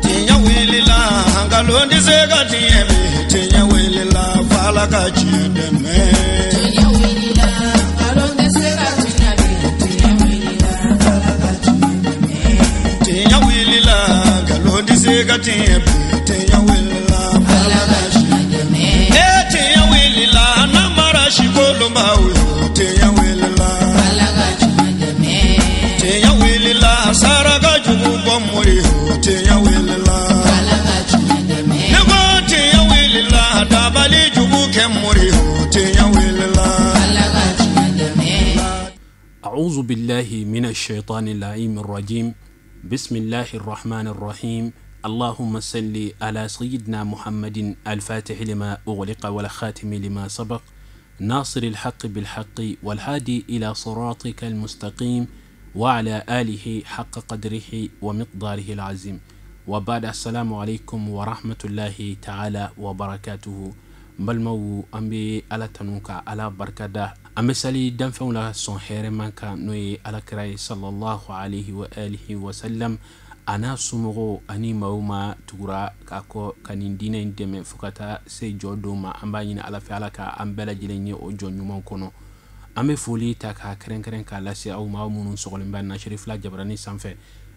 Tiɲɛ wulila nkalon tɛ se ka tiɲɛ bi tiɲɛ wulila f'Ala ka tiɲɛ dɛmɛ. Tiɲɛ wulila nkalon tɛ se ka tiɲɛ bi tiɲɛ wulila f'Ala ka tiɲɛ dɛmɛ. Tiɲɛ wulila nkalon tɛ se ka tiɲɛ bi tiɲɛ wulila f'Ala ka tiɲɛ dɛmɛ. Ee tiɲɛ wulila namara sikolonbaw yo tiɲɛ wulila f'Ala ka tiɲɛ dɛmɛ. Tiɲɛ wulila saraka jugu bɔ mori yo tiɲɛ wulila f'Ala ka tiɲɛ dɛmɛ. Ne ko tiɲɛ wulila dabali jugu kɛ mori yo tiɲɛ wulila f'Ala ka tiɲɛ dɛmɛ. أعوذ بالله من الشيطان اللعين الرجيم. بسم الله الرحمن الرحيم. اللهم صل على سيدنا محمد الفاتح لما أغلق والخاتم لما سبق ناصر الحق بالحق والهادي إلى صراطك المستقيم وعلى آله حق قدره ومقداره العظيم. وبعد، السلام عليكم ورحمة الله تعالى وبركاته. N balimaw, an bɛ Ala tanu ka Ala barikada. An bɛ sali danfɛnw la sɔn hɛrɛman kan, n'o ye Alakira ye sallallahu alaihi wa alihi wa sallam, a n'a somɔgɔw ani maaw ma tugura k'a kɔ ka nin diinɛ in dɛmɛ fo ka taa se jɔ don ma. An b'a ɲini Ala fɛ, Ala ka an bɛɛ lajɛlen ye o jɔ ɲuman kɔnɔ. An bɛ foli ta k'a kɛrɛnkɛrɛn k'a lase aw ma, aw minnu sɔgɔlen bɛ Nasirifila jabarani sanfɛ,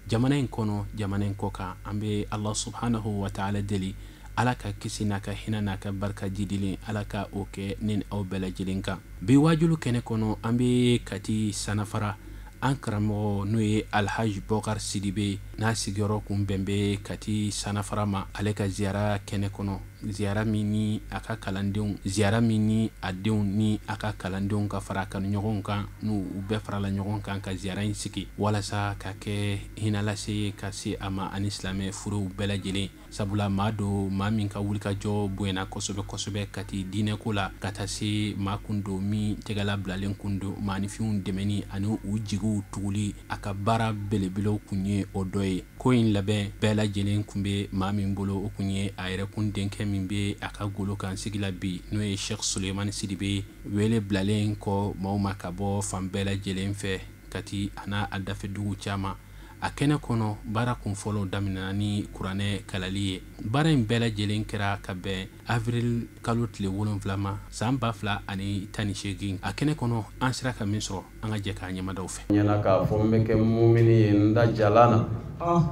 jamana in kɔnɔ, jamana in kɔ kan. An bɛ Ala subhanahu wa ta'ala deli, Ala ka kisi n'a ka hinɛ n'a ka barika jidilen, Ala ka o kɛ ne ni aw bɛɛ lajɛlen kan. Bi waajulu kɛnɛ kɔnɔ, an bɛ Kati Sanafara, an karamɔgɔ n'o ye Alhaji Bɔkari Sidibe, n'a sigiyɔrɔ kun bɛn bɛ Kati Sanafara ma, ale ka ziyara kɛnɛ kɔnɔ, ziyara min ni a ka kalandenw, ziyara min ni a denw ni a ka kalandenw ka fara a kanuɲɔgɔnw kan, n'u bɛɛ farala ɲɔgɔn kan ka ziyara in sigi walasa ka kɛ hinɛ lase ka se a ma ani silamɛ furuw bɛɛ lajɛlen. Sabula maa don, maa min ka wulikajɔ bonyana kosɛbɛ kosɛbɛ Kati diinɛko la, ka taa se maa kun don min tɛgɛla bilalen kun don maaninfinw dɛmɛni ani u jigiw tuguli, a ka baara belebelew kun ye o dɔ ye. Ko in labɛn bɛɛ lajɛlen kun bɛ maa min bolo, o kun ye a yɛrɛ kun denkɛ min bɛ a ka golo kan sigi la bi, n'o ye Sheikh Sulemani Sidibe. Wele bilalen kɔ maaw ma ka bɔ fan bɛɛ lajɛlen fɛ Kati a n'a a dafɛ dugu caman, a kɛnɛ kɔnɔ baara kun fɔlɔ daminɛna ni kuranɛ kalali ye. Baara in bɛɛ lajɛlen kɛra ka bɛn avril kalo tile 7 ma, san 2018. A kɛnɛ kɔnɔ, an sera ka min sɔrɔ, an ka jɛ k'a ɲɛmadaw fɛ. Ɲɛna k'a fɔ n bɛ kɛ mumini ye, n da jalan na,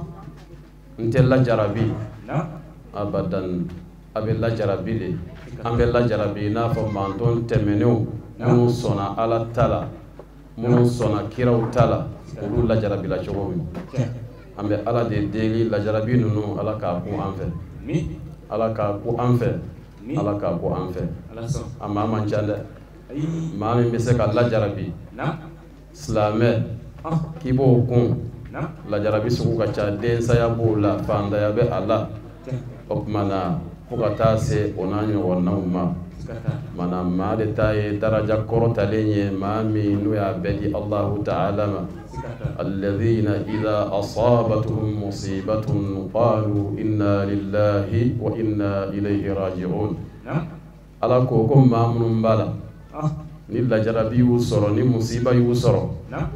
n tɛ lajarabi abadan. A bɛ lajarabi de, an bɛ lajarabi i n'a fɔ mantɔn tɛmɛnenw minnu sɔnna Ala ta la, minnu sɔnna kiraw ta la, olu lajarabila cogo min. An bɛ Ala de deli, lajarabi ninnu, Ala k'a kun an fɛ, Ala k'a ku an fɛ, Ala k'a ku an fɛ. A maa man ca dɛ, maa min bɛ se ka lajarabi silamɛ k'i b'o kun. Lajarabi sugu ka ca, densaya b'o la, fantanya bɛ a la, o tuma na fo ka taa se o n'a ɲɔgɔnnaw ma. Mana maa de ta ye daraja kɔrɔtalen ye, maa min n'o y'a bɛɛ di Allahu ta'ala ma. Alladhina idha asabatuhum musibatun qalu inna lillahi wa inna ilayhi raji'un. Ala ko ko maa minnu b'a la, ni lajarabi y'u sɔrɔ, ni musiba y'u sɔrɔ,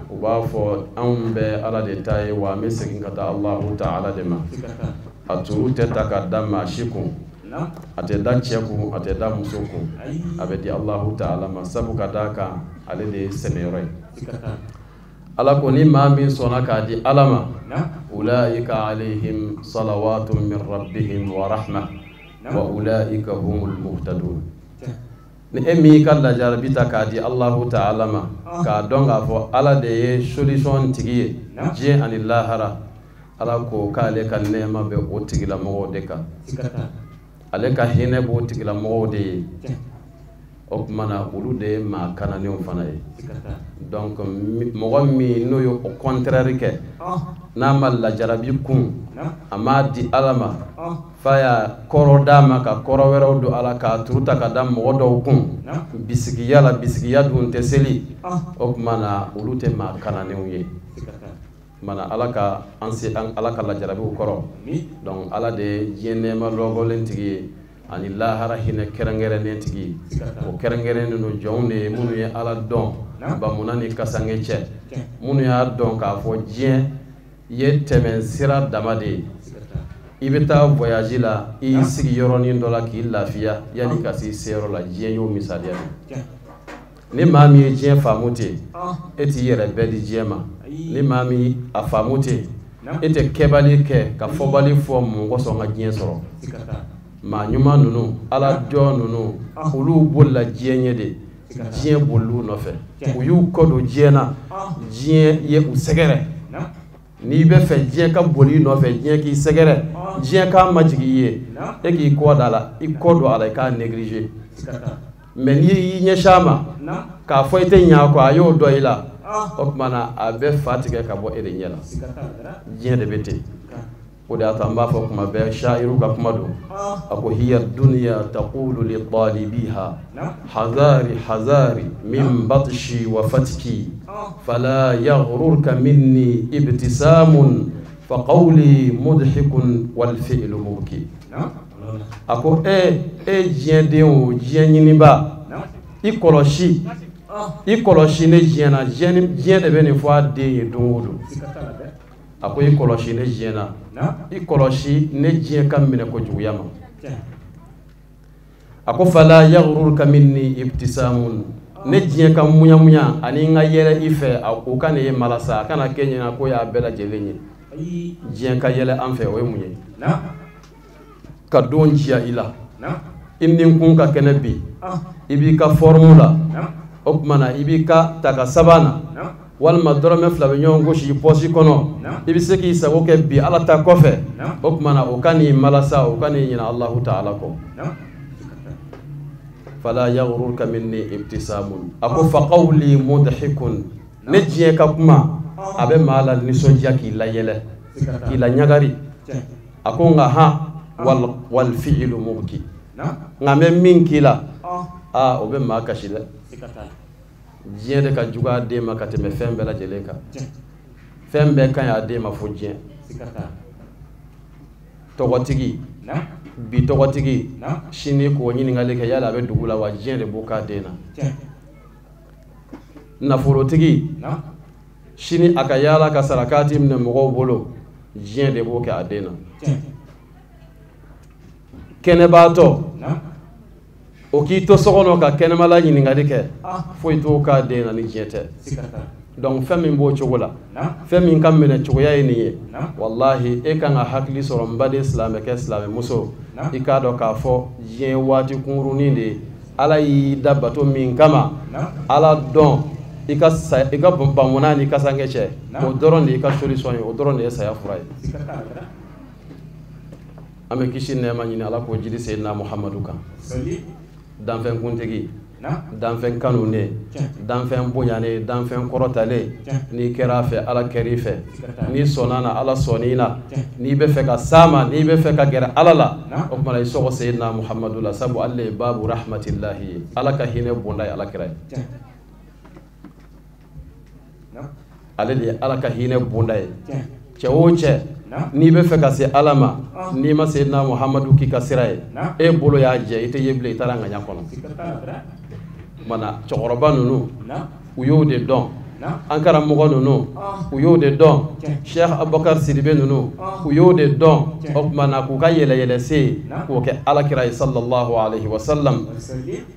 u b'a fɔ anw bɛ Ala de ta ye, wa an bɛ segin ka taa Allahu ta'ala de ma. A turu tɛ ta ka da maa si kun, a tɛ da cɛ kun, a tɛ da muso kun, a bɛ di Allahu ta'ala ma, sabu ka d'a kan ale de ye sɛmɛyɔrɔ ye. Ala ko ni maa min sɔnna k'a di Ala ma, ulaika alayhim salawatun min rabbihim wa rahma wa ulaika humul muhtadun. Ni e min ka lajarabi ta k'a di Allahu ta'ala ma, k'a dɔn k'a fɔ Ala de ye solution tigi ye diɲɛ ani lahara, Ala ko k'ale ka nɛɛma bɛ o tigilamɔgɔw de kan, ale ka hinɛ b'o tigilamɔgɔw de ye. O tuma na olu de ye maa kananenw fana ye. Donc mɔgɔ min n'o ye o contraire kɛ, n'a ma lajarabi kun, a m'a di Ala ma, f'a y'a kɔrɔ d'a ma ka kɔrɔ wɛrɛw don a la, k'a turu ta ka da mɔgɔ dɔw kun bisigiya la, bisigiya dun tɛ seli, o tuma na olu tɛ maa kananenw ye. Mana Ala ka an se Ala ka lajarabiw kɔrɔ. Donc Ala de ye diɲɛ nɛɛma lɔgɔlen tigi ye ani lahara hinɛ kɛrɛnkɛrɛnnen tigi. O kɛrɛnkɛrɛnnen don jɔnw de ye minnu ye Ala dɔn bamuna ni kasange cɛ, minnu y'a dɔn k'a fɔ diɲɛ ye tɛmɛ sira dama de ye. I bɛ taa voyage la, i sigi yɔrɔnin dɔ la k'i lafiya yanni ka s'i seyɔrɔ la. Diɲɛ y'o misaliya de. Ni maa min ye diɲɛ faamu ten, e t'i yɛrɛ bɛɛ di diɲɛ ma. Ni maa min a faamu ten, e tɛ kɛbali kɛ ka fɔbali fɔ mun kosɔn ka diɲɛ sɔrɔ. Maa ɲuman ninnu, ala jɔn ninnu, olu bolila diɲɛ ɲɛ de, diɲɛ bolil'u nɔfɛ. U y'u kɔ don diɲɛ na, diɲɛ ye u sɛgɛrɛ. N'i bɛ fɛ diɲɛ ka boli i nɔfɛ, diɲɛ k'i sɛgɛrɛ, diɲɛ k'a majigin i ye, e k'i kɔ da la, i kɔ don a la, i k'a négliger. Mais n'i y'i ɲɛsin a ma k'a fɔ i tɛ ɲɛ a kɔ, a y'o dɔn i la, o tuma na a bɛ fa tigɛ ka bɔ e de ɲɛ la. Diɲɛ de bɛ ten. O de y'a to an b'a fɔ kuma bɛɛ, shairu ka kuma don, a ko hiya dunya taqulu li talibiha hazari hazari min batshi wa fatki fala yaghrurka minni ibtisamun fa qawli mudhikun wal fi'lu mubki. A ko e diɲɛ den o diɲɛ ɲiniba, i kɔlɔsi, i kɔlɔsi ne diɲɛ na. Diɲɛ de bɛ nin fɔ a den ye don o don. A ko i kɔlɔsi ne diɲɛ na, i kɔlɔsi ne diɲɛ ka minɛ kojuguya ma. A ko fala yaghrurka minni ibtisamun, ne diɲɛ ka muɲamuɲa ani n ka yɛlɛ i fɛ, o ka ne ye malasa, a kana kɛ ɲɛna ko y'a bɛɛ lajɛlen ye. Diɲɛ ka yɛlɛ an fɛ, o ye mun ye? Ka don diya i la, i ni kun ka kɛnɛ bi, i b'i ka forme la, o tuma na i b'i ka taka saban na, walima dɔrɔmɛ fila bɛ ɲɔgɔn gosi i pɔsi kɔnɔ, i bɛ se k'i sago kɛ bi ala ta kɔfɛ, o tuma na o ka n'i malasa, o ka n'i ɲinɛ Alahu taala kɔ. Fala yaghrurka minni ibtisamun. A ko fa qawli mudhikun, ne diɲɛ ka kuma a bɛ maa la nisɔndiya k'i layɛlɛ, k'i la ɲagari. A ko nka han wal fi'lu mubki, nka n bɛ min k'i la, aa o bɛ maa kasi dɛ. Diɲɛ de ka jugu a den ma ka tɛmɛ fɛn bɛɛ lajɛlen kan. Fɛn bɛɛ ka ɲi a den ma fo diɲɛ. Tɔgɔtigi bi, tɔgɔtigi sini k'o ɲininkali kɛ yala a bɛ dugu la wa, diɲɛ de b'o k'a den na. Nafolotigi sini a ka yaala ka sarakati minɛ mɔgɔw bolo, diɲɛ de b'o kɛ a den na. Kɛnɛbaatɔ o k'i to so kɔnɔ ka kɛnɛmala ɲininkali kɛ, foyi t'o k'a den na ni diɲɛ tɛ. Donc fɛn min b'o cogo la, fɛn min ka minɛ cogoya ye nin ye, walahi e kan ka hakili sɔrɔ n baden silamɛkɛ, silamɛmuso, i k'a dɔn k'a fɔ diɲɛ waati kunkurunin de ye. Ala y'i da bato min kama, ala dɔn i ka bamuna n'i kasankɛ cɛ, o dɔrɔn de y'i ka solution ye, o dɔrɔn de ye saya fura ye. An bɛ kisi nɛɛma ɲini Ala k'o jiri Seyidina Muhamadu kan. Danfɛn kuntigi, danfɛn kanunen, danfɛn bonyanen, danfɛn kɔrɔtalen, n'i kɛra a fɛ Ala kɛr'i fɛ, n'i sɔnna na Ala sɔnn'i na, n'i bɛ fɛ ka s'a ma, n'i bɛ fɛ ka gɛrɛ Ala la, o tuma na i sɔgɔ Seyidina Muhamadu la, sabu ale ye baabu rahmatillahi ye, Ala ka hinɛ bonda ye Ala kira ye. Ale de ye Ala ka hinɛ bonda ye. Cɛ o cɛ, n'i bɛ fɛ ka se Ala ma, n'i ma Seyidina Muhamadu k'i ka sira ye, e bolo y'a jɛ, i tɛ ye bilen, i taara ŋaɲa kɔnɔ. Mana cɛkɔrɔba ninnu, u y'o de dɔn. An karamɔgɔ ninnu, u y'o de dɔn. Cheikh Abubakar Sidibe ninnu, u y'o de dɔn. O tuma na k'u ka yɛlɛyɛlɛ se k'o kɛ Ala kira ye sallallahu alayhi wa sallam.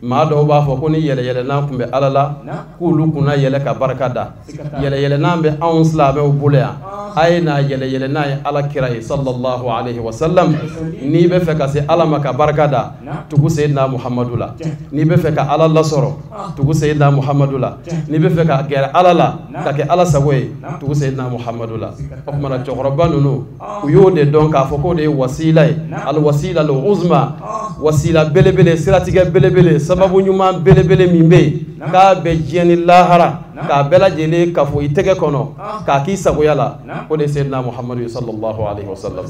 Maa dɔw b'a fɔ ko ni yɛlɛyɛlɛnan tun bɛ Ala la, k'olu kunna yɛlɛ ka barika da. Yɛlɛyɛlɛnan bɛ anw silamɛw bolo yan, a ye n'a yɛlɛyɛlɛnan ye Ala kira ye sallallahu alayhi wa sallam. N'i bɛ fɛ ka se Ala ma ka barika da, tugu Seyidina Muhamadu la. N'i bɛ fɛ ka Ala lasɔrɔ, tugu Seyidina Muhamadu la. N'i bɛ fɛ ka gɛrɛ Ala la ka kɛ Ala sago ye, tugu Seyidina Muhamadu la. O tuma na cɛkɔrɔba ninnu, u y'o de dɔn k'a fɔ k'o de ye wasila ye, alwasila al-uzma, wasila belebele, siratigɛ belebele, sababu ɲuman belebele min bɛ yen k'a bɛ diɲɛ ni lahara k'a bɛɛ lajɛlen kafo i tɛgɛ kɔnɔ k'a k'i sagoya la, o de ye Seyidina Muhamadu ye sallallahu alayhi wa sallam.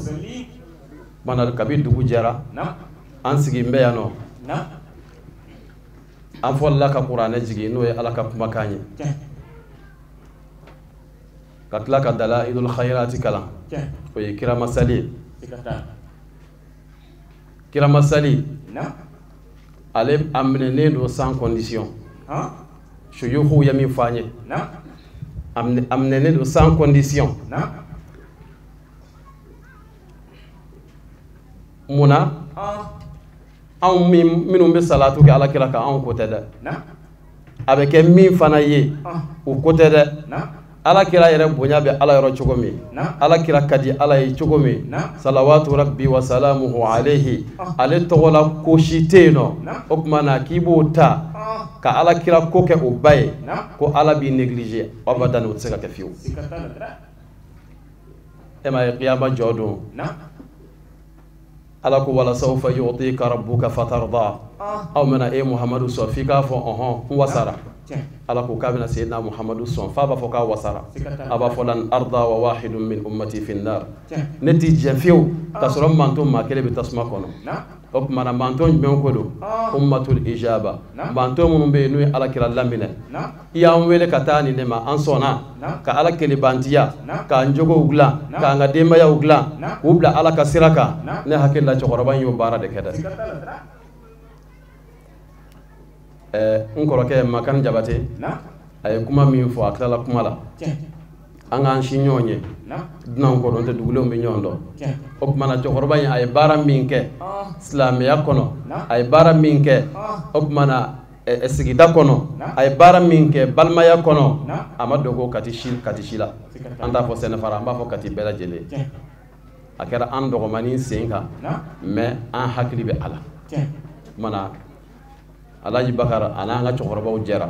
Mana kabi dugu jɛra, an sigi bɛ yan nɔ, an fɔlɔla ka kuranɛ jigin, n'o ye Ala ka kumakan ye, ka tila ka dalailul khayrati kalan, o ye kiramasali ye. Kiramasali ale a minɛnen don sans condition. Suyuhu ye min fɔ an ye, a minɛnen don sans condition. Mun na anw minnu bɛ salatu kɛ ala kira kan anw ko tɛ dɛ a bɛ kɛ min fana ye o ko tɛ dɛ ala kira yɛrɛ bonya bɛ ala yɔrɔ cogo min ala kira ka di ala ye cogo min salawatu rabbi wa salamuhu alayhi ale tɔgɔ la ko si tɛ yen nɔ o tuma na k'i b'o ta ka ala kira ko kɛ o ba ye ko ala b'i négliger abadan o tɛ se ka kɛ fiyewu e m'a ye kiyama jɔ don ala ko wala sawfa yu'tika rabbuka fatarda aw mana e Muhammadu sɔn f'i k'a fɔ ɔhɔn n wasara ala ko k'a bɛna Seydina Muhammadu sɔn f'a b'a fɔ k'a wasara a b'a fɔ lan arda wa wahidun min ummati fi nnar ne t'i jɛ fiyewu k'a sɔrɔ manton maa kelen bɛ tasuma kɔnɔ o tuma na manton jumɛn ko don ummatul ijaba manton minnu bɛ yen n'u ye ala kira laminɛ i y'an wele ka taa nin de ma an sɔnna ka ala kelebantiya k'an jogow dilan k'an ka denbayaw dilan k'u bila ala ka sira kan ne hakili la cɛkɔrɔba in y'o baara de kɛ dɛ n kɔrɔkɛ Makan Jabate a ye kuma min fɔ a tilala kuma la an k'an si ɲɔgɔn ye dunan ko dɔn tɛ dugulenw bɛ ɲɔgɔn dɔn o tuma na cɛkɔrɔba in a ye baara min kɛ silamɛya kɔnɔ a ye baara min kɛ o tuma na sigida kɔnɔ a ye baara min kɛ balimaya kɔnɔ a ma dogo Kati si la an t'a fɔ Sɛnɛfara an b'a fɔ Kati bɛɛ lajɛlen a kɛra an dɔgɔmanin sen kan mais an hakili bɛ a la o tuma na Alhaji Bakar a n'an ka cɛkɔrɔbaw jɛra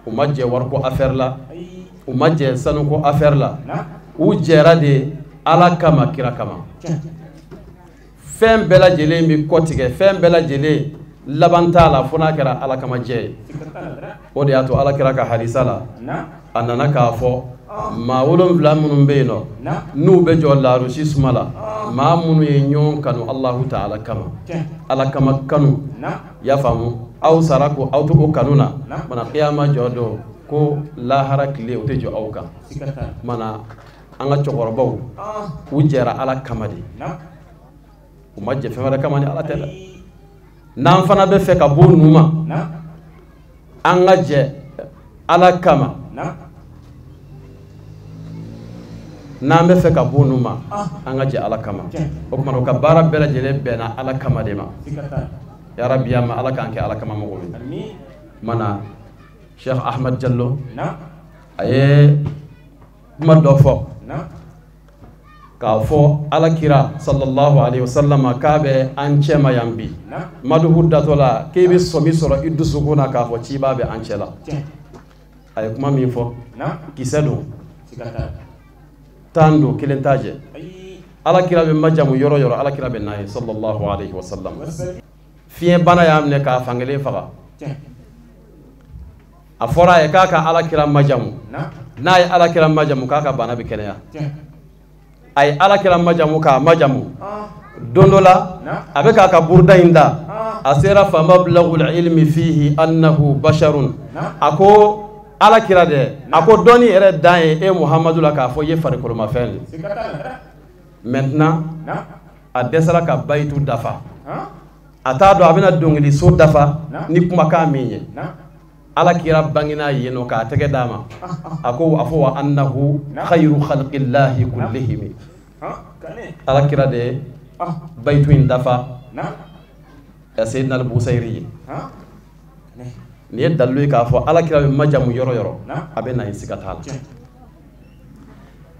u ma jɛ wariko affaire la u ma jɛ sanuko affaire la u jɛra de ala kama kira kama fɛn bɛɛ lajɛlen bɛ kɔtigɛ fɛn bɛɛ lajɛlen laban t'a la fo n'a kɛra ala kama jɛ ye o de y'a to ala kira ka hadisa la a nana k'a fɔ maa 7 minnu bɛ yen nɔ n'u bɛ jɔ laarusi suma la maa minnu ye ɲɔgɔn kanu Alahu taala kama ala kama kanu i y'a faamu aw sara ko aw to o kanu na mana kiyama jɔ don ko lahara tile o tɛ jɔ aw kan mana an ka cɛkɔrɔbaw u jɛra ala kama de u ma jɛ fɛn wɛrɛ kama ni ala tɛ dɛ n'an fana bɛ fɛ ka bɔ ninnu ma an ka jɛ ala kama n'an bɛ fɛ ka bɔ ninnu ma an ka jɛ ala kama o tuma na u ka baara bɛɛ lajɛlen bɛnna ala kama de ma ya rabbi ya ma ala k'an kɛ ala kama mɔgɔw ye mana Cheikh Ahmed Diallo a ye kuma dɔ fɔ k'a fɔ ala kira sallallahu alaihi wasallam k'a bɛ an cɛ ma yan bi maduhu datɔ la k'e bɛ sɔmi sɔrɔ i dusukun na k'a fɔ ciba bɛ an cɛ la a ye kuma min fɔ kisɛ don tan don kelen t'a jɛ ala kira bɛ majamu yɔrɔ yɔrɔ ala kira bɛ n'a ye sallallahu alaihi wasallam fiɲɛ bana y'a minɛ k'a fankelen faga a fɔra a ye k'a ka ala kira majamu n'a ye ala kira majamu k'a ka bana bɛ kɛnɛya a ye ala kira majamu k'a majamu don dɔ la a bɛ k'a ka buruda in da a sera fama bulagul ilmi fihi annahu basharun a ko ala kira dɛ a ko dɔnni yɛrɛ dan ye e Muhamadu la k'a fɔ i ye farikolomafɛn de maintenant a dɛsɛra ka bayitu dafa a t'a dɔn a bɛna dɔnkiliso dafa ni kumakan min ye ala kira bangena yen nɔ k'a tɛgɛ d'a ma a ko a fɔ wa annahu khayru khalqillahi kullihim ala kira de bayitu in dafa Sayyidina al-Busayri ye nin ye dalilu ye k'a fɔ ala kira bɛ majamu yɔrɔ yɔrɔ a bɛ na yen siga t'a la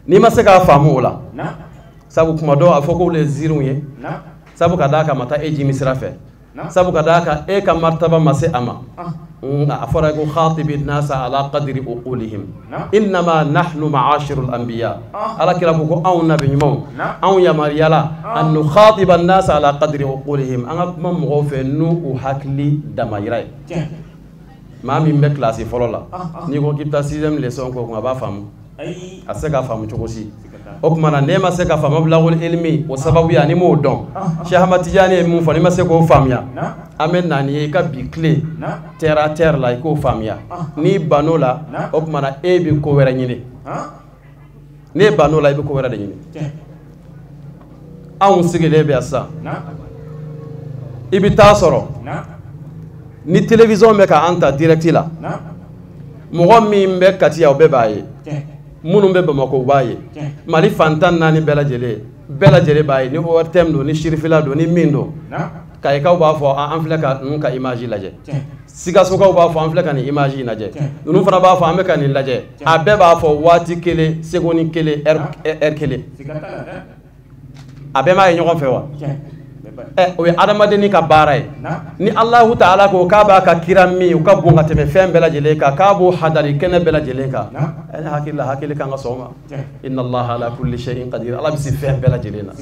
n'i ma se k'a faamu o la sabu kuma dɔw a fɔ k'olu ye ziiriw ye sabu ka d'a kan ma taa e jimi sira fɛ sabu ka d'a kan e ka martaba ma se a ma a fɔra ko khatibi nasa ala qadri uqulihim innama nahnu ma'ashiru al-anbiya ala kira ko anw nabi ɲumanw anw yamaruyala an nukhatiba nasa ala qadri uqulihim an ka kuma mɔgɔw fɛ n'u u hakili damayira ye maa min bɛ kilasi fɔlɔ la n'i ko k'i bɛ taa 6e leçon k'o kun a b'a faamu a tɛ se k'a faamu cogo si o tuma na n'e ma se ka faamu bulagul ilmi o sababuya n'i m'o dɔn Cheikh Ahmad Tidiane ye mun fɔ n'i ma se k'o faamuya an bɛ na n'i ye i ka bi tile terre à terre la i k'o faamuya n'i bann'o la o tuma na e bɛ ko wɛrɛ ɲini n'e bann'o la i bɛ ko wɛrɛ de ɲini anw sigilen bɛ yan sisan i bɛ taa sɔrɔ ni télévision bɛ ka an ta direct la mɔgɔ min bɛ Kati yan o bɛɛ b'a ye minnu bɛ Bamakɔ u b'a ye Mali fan 14 bɛɛ lajɛlen Bɛɛ lajɛlen b'a ye ni ORTM don ni sirifila don ni min don kayikaw b'a fɔ an filɛ ka ninnu ka image lajɛ sikasokaw b'a fɔ an filɛ ka nin image in lajɛ ninnu fana b'a fɔ an bɛ ka nin lajɛ a bɛɛ b'a fɔ waati kelen seconde kelen heure kelen a bɛɛ m'a ye ɲɔgɔn fɛ wa o ye adamadenni ka baara ye ni Alahu taala ko k'a b'a ka kira min u ka bon ka tɛmɛ fɛn bɛɛ lajɛlen kan k'a b'o hadari kɛnɛ bɛɛ lajɛlen kan ne hakili la hakili kan ka sɔn o ma inna Allaha ala kulli shay'in qadir Ala bɛ se fɛn bɛɛ lajɛlen na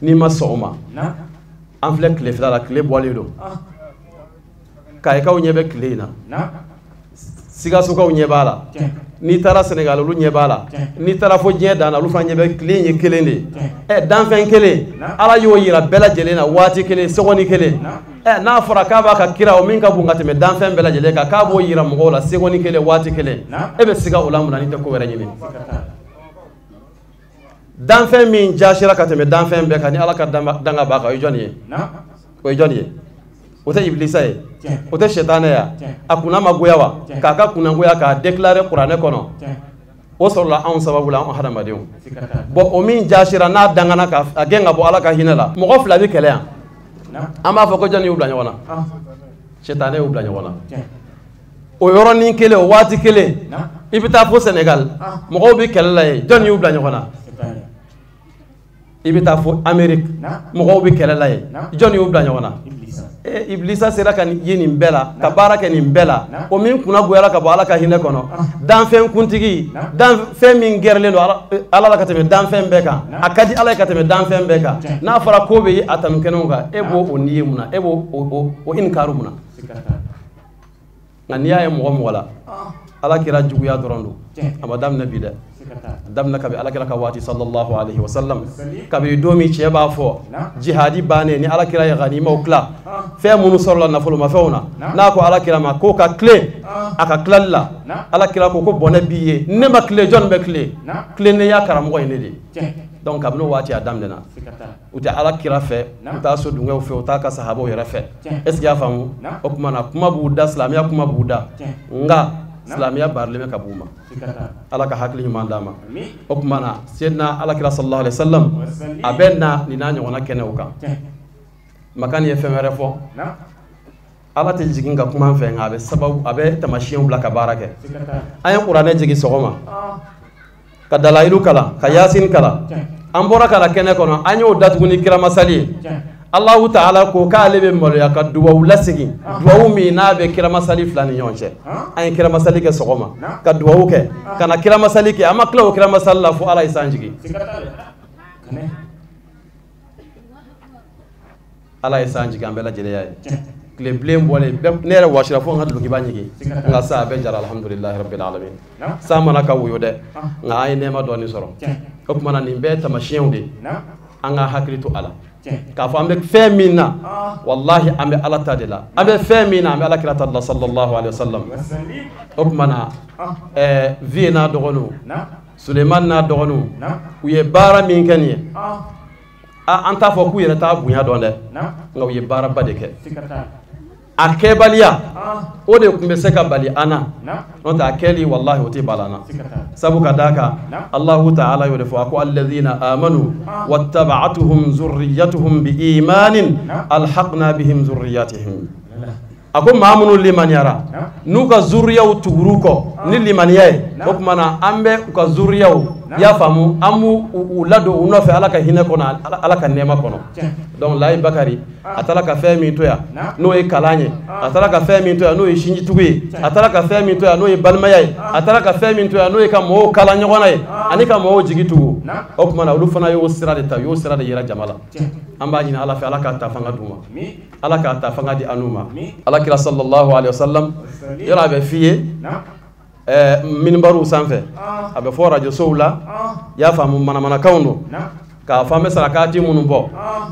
n'i ma sɔn o ma an filɛ tile fila la tile bɔlen don kayikaw ɲɛ bɛ tile in na sikasokaw ɲɛ b'a la n'i taara Senegal olu ɲɛ b'a la n'i taara fo diɲɛ dan na olu fana ɲɛ bɛ tile in ye kelen de ye danfɛn kelen Ala y'o yira bɛɛ lajɛlen na waati kelen seconde kelen n'a fɔra k'a b'a ka kira o min ka bon ka tɛmɛ danfɛn bɛɛ lajɛlen kan k'a b'o yira mɔgɔw la seconde kelen waati kelen e bɛ siga o la mun na n'i tɛ ko wɛrɛ ɲini danfɛn min jaasira ka tɛmɛ danfɛn bɛɛ kan ni Ala ka danga b'a kan o ye jɔn ye o ye jɔn ye o tɛ Ibilisa ye o tɛ sɛtanɛ ya a kunna ma goya wa k'a ka kunnagoya k'a déclarer kuranɛ kɔnɔ o sɔrɔla anw sababu la anw hadamadenw bon o min jaasira n'a dangana k'a gɛn ka bɔ Ala ka hinɛ la mɔgɔ fila bɛ kɛlɛ yan an b'a fɔ ko jɔnni y'u bila ɲɔgɔn na sɛtanɛ y'u bila ɲɔgɔn na o yɔrɔnin kelen o waati kelen i bɛ taa fo Senegal mɔgɔw bɛ kɛlɛ la yen jɔnni y'u bila ɲɔgɔn na i bɛ taa fo Amérique mɔgɔw bɛ kɛlɛ la yen jɔnni y'u bila ɲɔgɔn na Ibilisa sera ka ye nin bɛɛ la ka baara kɛ nin bɛɛ la o min kunna goyara ka bɔ Ala ka hinɛ kɔnɔ danfɛn kuntigi danfɛn min gɛrɛlen don Ala la ka tɛmɛ danfɛn bɛɛ kan a ka di Ala ye ka tɛmɛ danfɛn bɛɛ kan n'a fɔra ko bɛ ye a tanu kɛnɛw kan e b'o o niye mun na e b'o o inkaaru mun na nka n'i y'a ye mɔgɔ mɔgɔ la Ala kira juguya dɔrɔn don a ma daminɛ bi dɛ a daminɛ kabi Ala kira ka waati sallallahu alaihi wasallam kabi don min cɛ b'a fɔ jihadi bannen ni Ala kira ye ganimaw tila fɛn minnu sɔrɔla nafolomafɛnw na n'a ko Ala kira ma k'o ka tilen a ka tilali la Ala kira ko ko bɔnɛ b'i ye ne ma tilen jɔn bɛ tilen tilennenya karamɔgɔ ye ne de ye donc kabini o waati a daminɛna u tɛ Ala kira fɛ u t'a sodunkɛw fɛ u t'a ka sahabaw yɛrɛ fɛ est ce que i y'a faamu o tuma na kuma b'u da silamɛya kuma b'u da nka silamɛya baarilen bɛ ka b'u ma Ala ka hakili ɲuman d'a ma o tuma na Seydina Ala kira sallallahu alaihi wasallam a bɛ na nin n'a ɲɔgɔnna kɛnɛw kan Makani ye fɛn wɛrɛ fɔ Ala tɛ jigin ka kuma an fɛ nka a bɛ sababu a bɛ taamasiyɛnw bila ka baara kɛ an ye kuranɛ jigin sɔgɔma ka dalayilu kalan ka yasin kalan an bɔra ka na kɛnɛ kɔnɔ an y'o datugu ni kiramasali ye Alahu taala ko k'ale bɛ maloya ka duwawu lasegin duwawu min n'a bɛ kiramasali fila ni ɲɔgɔn cɛ an ye kiramasali kɛ sɔgɔma ka duwawu kɛ ka na kiramasali kɛ an ma tila o kiramasali la fo Ala ye san jigin Ala ye san jigin an bɛɛ lajɛlen y'a ye tile bilen bɔlen ne yɛrɛ wasira fo n ka dulokiba ɲigin nka sa a bɛɛ jara alhamdulilahi rabbil alamin san mana ka woyo dɛ nka an ye nɛɛma dɔɔni sɔrɔ o tuma na nin bɛɛ ye taamasiyɛnw de ye an ka hakili to a la k'a fɔ an bɛ fɛn min na walahi an bɛ Ala ta de la an bɛ fɛn min na an bɛ Ala kira ta de la sallallahu alaihi wasallam o tuma na Vieux n'a dɔgɔninw Sulemani n'a dɔgɔninw u ye baara min kɛ nin ye an t'a fɔ k'u yɛrɛ t'a bonya dɔn dɛ nka u ye baaraba de kɛ a kɛbaliya o de tun bɛ se ka bali an na n'o tɛ a kɛli walahi o tɛ bali an na sabu ka d'a kan Alahu taala y'o de fɔ a ko alladhina amanu wattaba'atuhum zurriyatuhum bi imanin alhaqna bihim zurriyatihim a ko maa minnu limaniyara n'u ka zuriyaw tugur'u kɔ ni limaniya ye o tuma na an bɛ u ka zuriyaw i y'a faamu an b'u u ladon u nɔfɛ Ala ka hinɛ kɔnɔ Ala ka nɛɛma kɔnɔ donc Layi Bakari a taara ka fɛn min to yan n'o ye kalan ye a taara ka fɛn min to yan n'o ye sinjitugu ye a taara ka fɛn min to yan n'o ye balimaya ye a taara ka fɛn min to yan n'o ye ka mɔgɔw kalan ɲɔgɔn na ye ani ka mɔgɔw jigi tugu o tuma na olu fana y'o sira de ta u y'o sira de yira jama la an b'a ɲini Ala fɛ Ala k'a ta fanga d'u ma Ala k'a ta fanga di an n'u ma Ala kira sallallahu alaihi wasallam yɔrɔ a bɛ f'i ye minbaruw sanfɛ a bɛ fɔ radio sow la i y'a faamu manamanakanw don k'a fɔ an bɛ sarakati minnu bɔ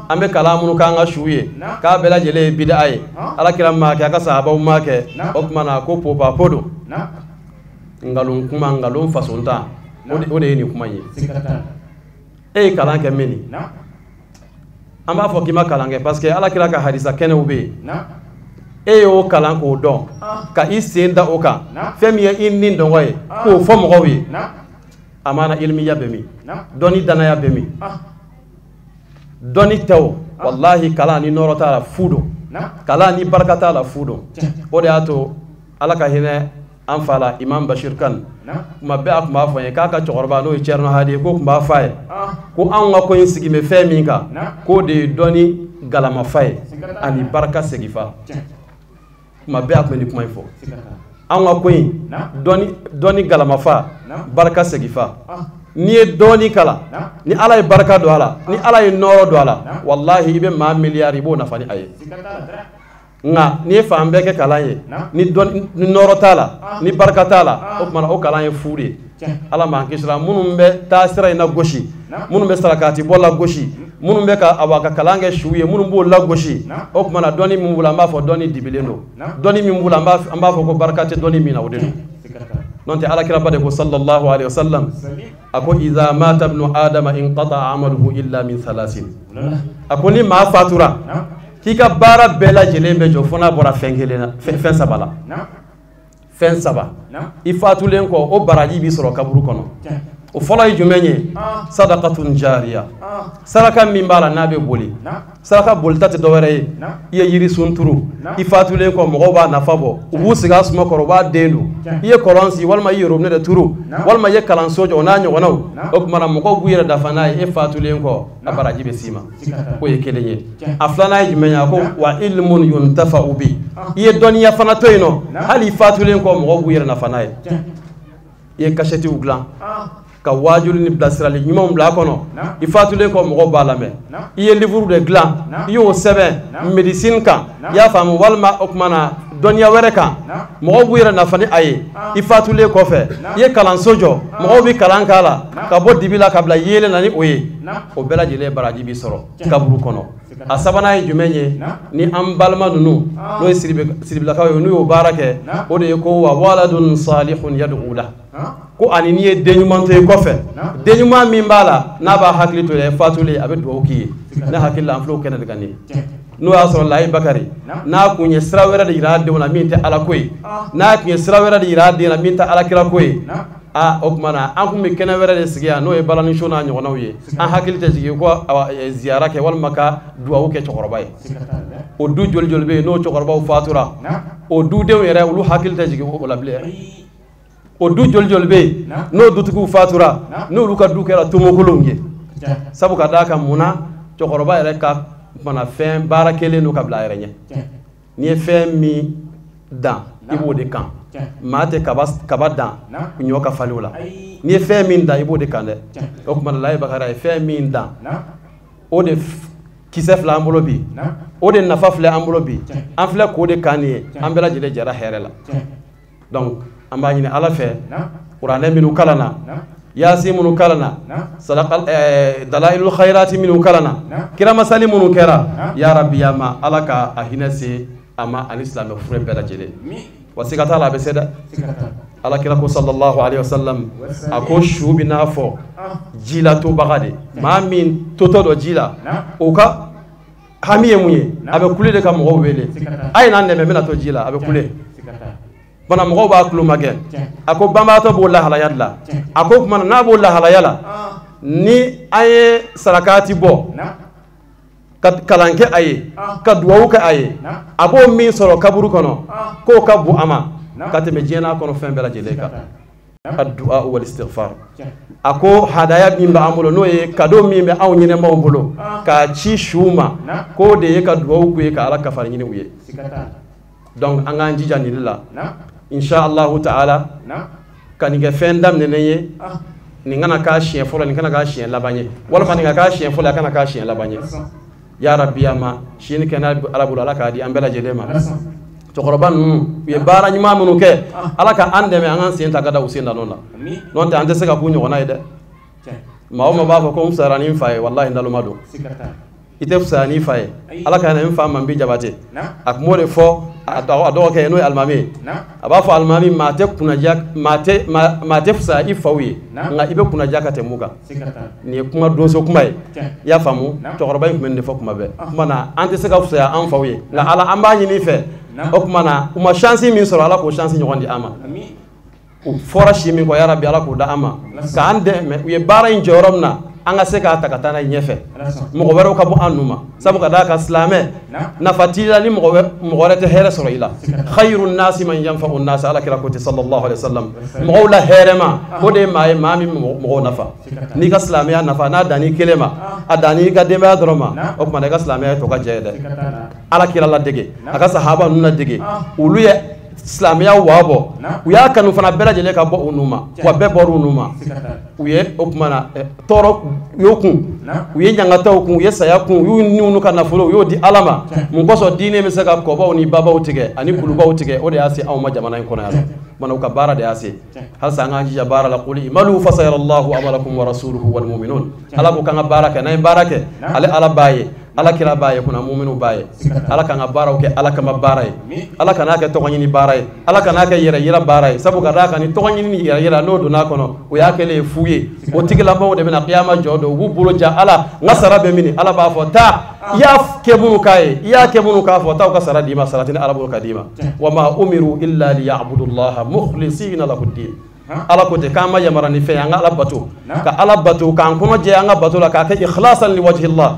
an bɛ kalan minnu k'an ka su ye k'a bɛɛ lajɛlen ye bid'a ye Ala kira m'a kɛ a ka sahabaw m'a kɛ o tuma na ko popapo don nkalon kuma nkalon façon ta o de ye nin kuma in ye e ye kalan kɛ min ni an b'a fɔ k'i ma kalan kɛ parce que Ala kira ka hadisa kɛnɛw bɛ yen e y'o kalan k'o dɔn ka i sen da o kan fɛn min ye i ni dɔngɔ ye k'o fɔ mɔgɔw ye Amana ilmiya bɛ min? Dɔnni danaya bɛ min? Dɔnni tɛ o, walahi kalan ni nɔrɔ t'a la fu don, kalan ni barika t'a la fu don. O de y'a to Ala ka hinɛ an fa la Imam Bashir Kane, kuma bɛɛ a tun b'a fɔ n ye k'a ka cɛkɔrɔba n'o ye Thierno Hadi ye, k'o tun b'a fɔ a ye ko anw ka ko in sigi bɛ fɛn min kan, k'o de ye dɔnni galamafa ye ani barika segifa. Kuma bɛɛ a tun bɛ nin kuma in fɔ, anw ka ko in dɔnni galamafa, barika segifa. N'i ye dɔɔni kalan, ni Ala ye barika don a la, ni Ala ye nɔɔrɔ don a la, walahi i bɛ maa miliyari i b'o nafa ni a ye. Nka n'i ye fan bɛɛ kɛ kalan ye, ni nɔɔrɔ t'a la, ni barika t'a la, o tuma na o kalan ye fu de ye. Ala m'an kisira minnu bɛ taa sira in lagosi, minnu bɛ sarakati bɔ lagosi, minnu bɛ ka awa ka kalan kɛ su ye, minnu b'o lagosi, o tuma na dɔnni min b'u la an b'a fɔ dɔnni dibilen don, dɔnni min b'u la an b'a fɔ ko barika tɛ dɔnni min na, o de don. N'o tɛ Alakiraba de ko sallallahu alayhi wa sallam, a ko iza mata ibnu adama inqata amaluhu illa min salasin. A ko ni maa fatura k'i ka baara bɛɛ lajɛlen bɛ jɔ fo n'a bɔra fɛn kelen na, fɛn saba la. Fɛn saba i fatulen kɔ o baraji b'i sɔrɔ kaburu kɔnɔ. O fɔlɔ ye jumɛn ye? Sadaqatun jariya, saraka min b'a la n'a bɛ boli. Saraka bolita tɛ dɔwɛrɛ ye, i ye yirisun turu, i fatulen kɔ mɔgɔw b'a nafa bɔ, u b'u sigi a suma kɔrɔ, u b'a den don. I ye kɔlɔn sigi walima i ye robinet de turu walima i ye kalanso jɔ, o n'a ɲɔgɔnnaw, o tuma na mɔgɔw b'u yɛrɛ dafa n'a ye, e fatulen kɔ a baraji bɛ s'i ma. O ye kelen ye. A filanan ye jumɛn ye? A ko wa ilmun yuntafa'u bi, i ye dɔnniya fana to yen nɔ, hali i fatulen kɔ mɔgɔw b'u yɛrɛ nafa n'a ye. I ye kasɛtiw dilan ka waajuli ni bilasirali ɲumanw bila a kɔnɔ, i fatulen kɔ mɔgɔw b'a lamɛn. I ye livre de dilan, i y'o sɛbɛn médecine kan, i y'a faamu, walima o tuma na dɔnniya wɛrɛ kan, mɔgɔw b'u yɛrɛ nafa ni a ye. I fatulen kɔfɛ i ye kalanso jɔ, mɔgɔw bɛ kalan k'a la ka bɔ dibi la ka bila yeelen na ni o ye, o bɛɛ lajɛlen baraji b'i sɔrɔ kaburu kɔnɔ. A sabanan ye jumɛn ye? Ni an balima ninnu n'o ye siribilakaw ye, n'u y'o baara kɛ, o de ye ko wa waladun salihun yad'u la, ko ani n'i ye den ɲuman to i kɔfɛ, den ɲuman min b'a la n'a b'a hakili to i fatulen a bɛ dugawu k'i ye. Ne hakili la an filɛ o kɛnɛ de kan nin ye. N'o y'a sɔrɔ Layi Bakari n'a kun ye sira wɛrɛ de yira a denw na min tɛ Ala ko ye, n'a kun ye sira wɛrɛ de yira a den na min tɛ Alakira ko ye, aa o tuma na an kun bɛ kɛnɛ wɛrɛ de sigi yan n'o ye balaniso n'a ɲɔgɔnnaw ye. An hakili tɛ jigin ko ziyara kɛ walima ka dugawu kɛ cɛkɔrɔba ye. O du joli joli bɛ yen n'o cɛkɔrɔbaw fatura, o dudenw yɛrɛ olu hakili tɛ jigin o la bilen. O du joli joli bɛ yen n'o dutigiw fatura, n'olu ka du kɛra tomokolonw ye. Sabu ka d'a kan mun na, cɛkɔrɔba yɛrɛ ka mana fɛn baara kelen don ka bila a yɛrɛ ɲɛ. N'i ye fɛn min dan i b'o de kan. Maa tɛ kaba dan ɲɔ ka falen o la. N'i ye fɛn min dan i b'o de kan dɛ. O tuma na Layi Bakari ye fɛn min dan, o de kisɛ filɛ an bolo bi, o de nafa filɛ an bolo bi, an filɛ k'o de kan nin ye, an bɛɛ lajɛlen jɛra hɛrɛ la. Donc an b'a ɲini Ala fɛ, kuranɛ minnu kalan na, yasin minnu kalan na, sadaka dalailul khairati minnu kalan na, kiramasali minnu kɛra, ya Rabbi ya ma Ala ka a hinɛ se a ma ani silamɛ fure bɛɛ lajɛlen. Wa siga t'a la a bɛ se dɛ. Ala kira ko sallallahu alayhi wa sallam, a ko su bɛ n'a fɔ ji la tobaga de, maa min totɔ dɔ ji la, o ka hami ye mun ye? A bɛ kule de ka mɔgɔw wele, a ye n'an dɛmɛ n bɛna to ji la, a bɛ kule. Bana mɔgɔw b'a tulo magɛn. A ko banbaatɔ b'o lahalaya de la. A ko tuma na n'a b'o lahalaya la, ni an ye sarakati bɔ ka kalan kɛ a ye, ka duwawu kɛ a ye, a b'o min sɔrɔ kaburu kɔnɔ, k'o ka bon a ma ka tɛmɛ diɲɛ n'a kɔnɔ fɛn bɛɛ lajɛlen kan. Addu'a wal istighfar. A ko hadaya min b'an bolo, n'o ye cadeau min bɛ anw ɲɛnɛmaw bolo k'a ci su ma, k'o de ye ka duwawu k'u ye ka Ala kafari ɲini u ye. Donc an k'an jija nin de la. Insha Allahu ta'ala, ka nin kɛ fɛn daminɛnen ye, nin kana k'a siɲɛ fɔlɔ, nin kana k'a siɲɛ laban ye, walima nin ka k'a siɲɛ fɔlɔ, a kana k'a siɲɛ laban ye. Ya Rabbi ya ma, si ni kɛnɛya Ala bolo, Ala k'a di an bɛɛ lajɛlen ma. Cɛkɔrɔba ninnu u ye baara ɲuman minnu kɛ, Ala ka an dɛmɛ an k'an sen ta ka da u sen da nɔ la. N'o tɛ an tɛ se ka k'u ɲɔgɔnna ye dɛ. Maa o maa b'a fɔ ko n fisayara ni n fa ye, walahi naloma don. I tɛ fisaya n'i fa ye. Ala ka hinɛ n fa Manbi Jabate, a tun b'o de fɔ a dɔgɔkɛ ye n'o ye alimami ye. A b'a fɔ alimami, maa tɛ kunnaja, maa tɛ fisaya i faw ye, nka i bɛ kunnaja ka tɛmɛ mun kan. Nin ye kuma donso kuma ye, i y'a faamu. Cɛkɔrɔba in tun bɛ nin de fɔ kuma bɛɛ. Kuma na an tɛ se ka fisaya an faw ye, nka Ala an b'a ɲini i fɛ. O tuma na u ma chance min sɔrɔ, Ala k'o chance ɲɔgɔn di an ma. U fɔra si min kɔ ya Rabbi Ala k'o da an ma k'an dɛmɛ u ye baara in jɔ yɔrɔ min na an ka se k'a ta ka taa n'a ye ɲɛfɛ mɔgɔ wɛrɛw ka bɔ an nu ma sabu ka d'a kan silamɛ nafa t'i la ni mɔgɔ wɛrɛ tɛ hɛrɛ sɔrɔ i la khayru nasi man yanfa'u nasi Ala kira ko ten sallallahu alaihi wasallam mɔgɔw la hɛrɛma o de ye maa ye maa min mɔgɔw nafa n'i ka silamɛya nafa n'a dann'i kelen ma a dann'i ka denbaya dɔrɔn ma o tuma na i ka silamɛya ye tɔ ka jɛ ye dɛ Ala kira ladege a ka sahaba ninnu ladege olu ye silamɛya waa bɔ u y'a kanu fana bɛɛ lajɛlen ka bɔ u nu ma wa bɛɛ bɔra u nu ma u ye o tuma na tɔɔrɔ u y'o kun u ye ɲangataw kun u ye saya kun u y'u niw ka nafolo u y'o di Ala ma mun kosɔn diinɛ bɛ se ka kɔbaw ni babaw tigɛ ani kulubaw tigɛ o de y'a se anw ma jamana in kɔnɔ yan nɔ u ka baara de y'a se halisa an k'an jija baara la qul imalu fasayarallahu amalakum wa rasuluhu wal mu'minun Ala ko k'an ka baara kɛ n'an ye baara kɛ ale Ala b'a ye Ala kira b'a ye kunna muminu b'a ye Ala k'an ka baaraw kɛ Ala kama baara ye Ala kan'a kɛ tɔgɔ ɲini baara ye Ala kan'a kɛ yɛrɛ yira baara ye sabu ka d'a kan ni tɔgɔ ɲini ni yɛrɛ yira n'o donna a kɔnɔ o y'a kɛlen ye fu ye o tigilamɔgɔw de bɛna kiyama jɔ don u b'u bolo ja Ala n ka sara bɛ mini Ala b'a fɔ taa i y'a kɛ minnu k'a ye i y'a kɛ minnu k'a fɔ taa u ka sara d'i ma sara tɛ ni Ala bolo ka d'i ma wa ma umiru illa liya'budullaha mukhlisina lahu ddin Ala ko ten k'an ma yamara ni fɛn ye an ka Ala bato ka Ala bato k'an kɔnɔ jɛ an ka bato la k'a kɛ ikhlasan li wajhillah